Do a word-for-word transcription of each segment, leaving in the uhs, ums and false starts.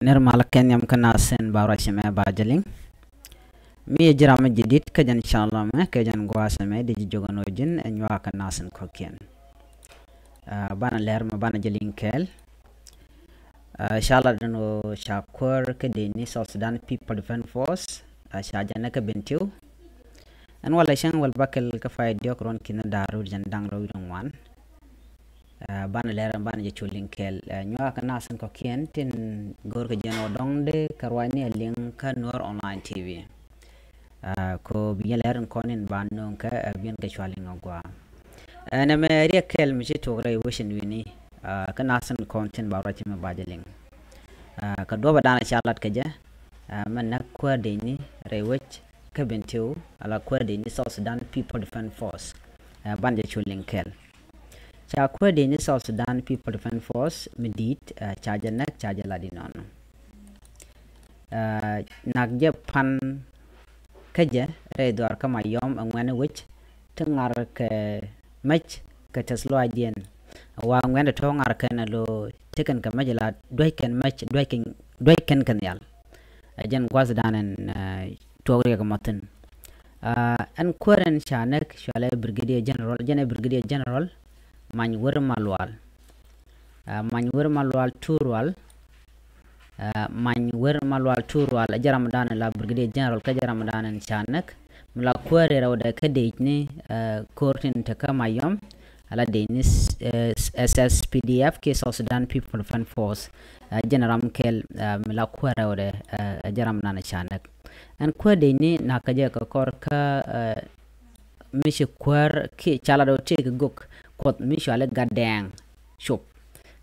Nir malä kɛn yam kä nasin ba ruac mɛ ba jɛ liŋ. Mi ji̱ ram mi ji̱ dit kä jɛn channel mɛ kä jɛn gua̱a̱th mɛ di ji̱ jogän ɔ ji̱n ɛ nyuak kä nasin kɔ̱kiɛn. Ah, banɛ lɛr mɛ banɛ jɛ liŋ kɛɛl. Ah, ca lat den ɔ ca kuäär kä deni South Sudan People Defense Force. Ah, ca jɛ nɛ kä Bentiu. Ɛn walɛ cäŋ wäl bäkɛl kä pay diɔk ruɔ̱n ki̱n da̱r wi̱c jɛn da̱ŋ rɛw wi̱c ŋuan. Ah, banɛ lɛr banɛ jɛ cu liŋ kɛɛl. Ah, nyuak kä nasin kɔ̱kiɛn tin go̱o̱r kɛ jɛn ɔ dɔ̱ŋ dee kɛ ruacni ɛ liŋ kä Nuer Online T V. Ah, ko bi yɛn lɛr in kɔn in ba nööŋ kɛ, ah, biɛn kɛ cua liŋ ɔ gua̱a̱. Ah, nɛ mɛ riɛk kɛɛl mi ci tuɔk rɛy wecin wi̱ni. Ah, kä nasin kɔn tin ba ruac mɛ ba jɛ liŋ. Ah, kɛ duɔpɛ danɛ ca lat kɛ jɛ. Ah, mɛ näk kuäär deni rɛy wec kä Bentiu ala kuäär deni South Sudan People Defense Force. Ah, banɛ jɛ cu liŋ kɛɛl. Ca kuäär deni South Sudan People Defense Force mi di̱i̱t, ah, ca jɛ näk ca jɛ lat inɔnɔ. Ah, nak jɛ pan kä jɛ rɛy dhuaar kä Mayɔm ɛ ŋuɛ̈ni wec ti ŋar kɛ mec kɛ tɛth luaacdiɛn. Wa ŋuɛ̈ni tɔ̱ ŋar kɛn ɛ lo tekɛn kɛ mec la duäckɛn mec duäckɛn, duäckɛn kɛ nhial. Ɛ jɛn gua̱thdan ɛn, ah, tuɔk riɛk mɔ thi̱n. Ah, ɛn kuäär ɛn ca näk cualɛ Brigadier General, jɛn ɛ Brigadier General Many Wär Malual. Ah, Many Wär Malual Turual. Ah, Many Wär Malual Turual ɛ jɛ ramdan la Brigadier General kä jɛ ramdan ɛn ca näk. Mi la kuäär rɛwdɛ kä dec ni, ah, ko̱r tin te kä Mayɔm. Ala dec ni, eh, S S P D F kiɛ South Sudan People Defense Force. Ah, jɛn ram kɛl, ah, mi la kuäär rɛwdɛ, ah, ɛ jɛ ramdan ca näk. Ɛn kuäär dec ni nak kä jɛ kɛ kɔr kä, ah, mi ci kuäär kiɛ ca lat ɔ tëë kɛ gök Kuɔth mi cuali Gatdɛɛŋ cop.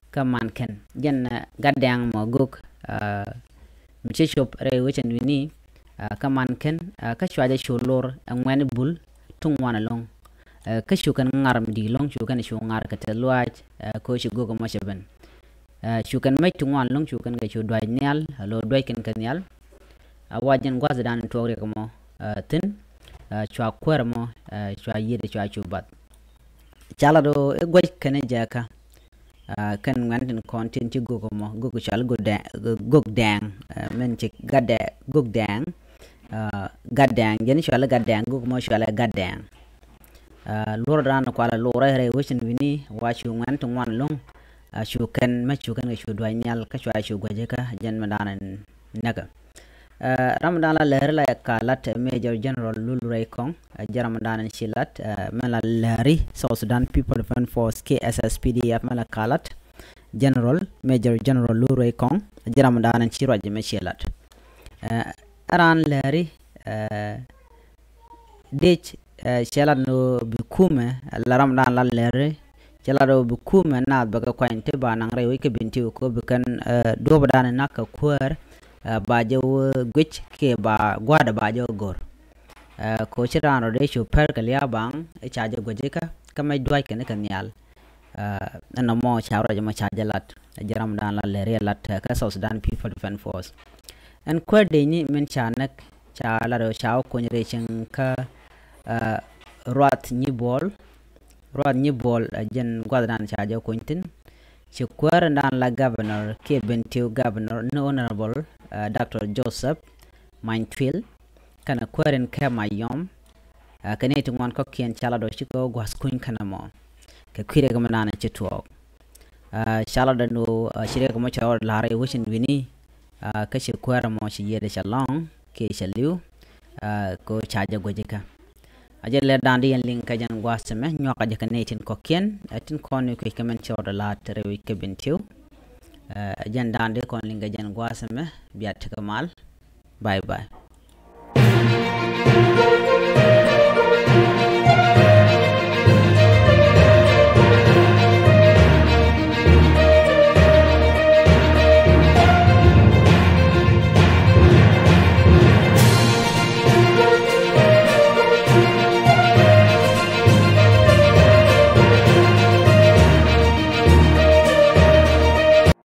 Kä man kɛn jɛn, eh, Gatdɛɛŋ mɔ gök, eh, mi ci cop rɛy wecɛn wi̱ni, eh, kä man kɛn, eh, kä cua jɛ cu lor ɛ ŋuɛ̈ni bul ti ŋuan ɛlɔ̱ŋ. Eh, kä cu kɛn ŋar mi di̱i̱t ɛlɔ̱ŋ cu kɛn cu ŋar kɛ tɛth luaac, eh, kä ci gök ɛmɔ cɛ ben. Eh, cu kɛn mec ti ŋuan ɛlɔ̱ŋ cu kɛn kɛ cu duac nhial, alo duac kɛn kɛ nhial. A wa jɛn gua̱thdan tuɔk riɛk mɔ, eh, thi̱n, eh, cua kuäär mɔ, eh, cua yiëëdɛ cua cu bath. Ca lat ɔ i̱ guäc kɛn jɛ kä, ah, kɛn ŋuɛ̈n tin kɔn tin ci gök mɔ, gök cual gök dɛŋ, gök dɛŋ, ah, min ci Gatdɛ-, gök dɛŋ, ah, Gatdɛŋ, jɛn cual Gatdɛŋ, gök mɔ cual Gatdɛŋ. Ah, luɔrdan kualɛ lorɛ rɛy wecin wi̱ni wa cu ŋuɛ̈n ti ŋuan ɛlɔ̱ŋ, ah, cu kɛn mɛ cu kɛn kɛ cu duac nhial kä cua cu guäc kä jɛn mɛ dan näkä. Eh, ram dan la lɛri la ka lat Major General Lul Ruai Kɔŋ, eh, jɛ ram dan ci lat, eh, mɛ la lɛri South Sudan People Defense Force kiɛ S S P D F mɛ la ka lat General, Major General Lul Ruai Kɔŋ, jɛ ram dan ci ruac mɛ ci lat. Eh, ran lɛri, eh, dec, eh, cɛ lat ni ɣöö bi kumɛ, eh, la ram dan la lɛri, cɛ lat ɣöö bi kumɛ naath bɛ kɛ kuany ti ba naŋ rɛy wec kɛ Bentiu kɛ ɣöö bi kɛn, eh, duɔ̱ɔ̱p dan nak kɛ kuäär, eh, ba jɛ wä guic kiɛ ba gua̱a̱dɛ ba jɛ wä go̱r. Eh, kɛ ɣöö ci raan rɔ dee cu pɛr kɛ lia̱a̱ baŋ i̱ ca jɛ guic ikä kä mɛc dua̱c kɛn ikä nhial. Eh, ɛn nɔmɔ ca ruac mɔ ca jɛ lat, jɛ ram dan la lɛri ɛ lat, eh, kä South Sudan People Defense Force. Ɛn kuäär dec ni min ca näk ca lat ɣöö ca wä kuny rɛy cieŋ kä, eh, Ruath Nyibuɔl. Ruath Nyibuɔl, eh, jɛn gua̱thdan ca jɛ kuny thi̱n. Ci kuäär dan la governor kiɛ Bentiu governor ni Honorable, eh, Doctor Joseph Many Tuil. Kɛnɛ kuäär in kɛ Mayɔm. Eh, kɛ ni ti ŋuan kɔ̱kiɛn ca lat ɣöö cikɛ wä gua̱th kuny kɛnɛ mɔ. Kɛ kui̱ riɛk mi naan ci tuɔɔk. Eh, ca lat ɣöö, eh, ci riɛk mɔ cɛ rɔ la̱r i̱ wecin wi̱ni. Ah, kä ci kuäär mɔ ci yiëëdɛ cɛ lɔ̱ŋ kiɛ cɛ li̱w, ah, kɛ ɣöö ca jɛ guäc ikä. A jɛ lɛr dan di yɛn liŋ kɛ jɛn gua̱a̱th ɛmɛ nyuak a jɛ kɛ nɛy tin kɔ̱kiɛn, eh, tin kɔn ni kuec kɛ mɛn cɛ rɔ la̱t rɛy wec kɛ Bentiu. Eh, jɛn dan di kɔn liŋ kɛ jɛn gua̱a̱th ɛmɛ bia tekɛ mal. Bye bye.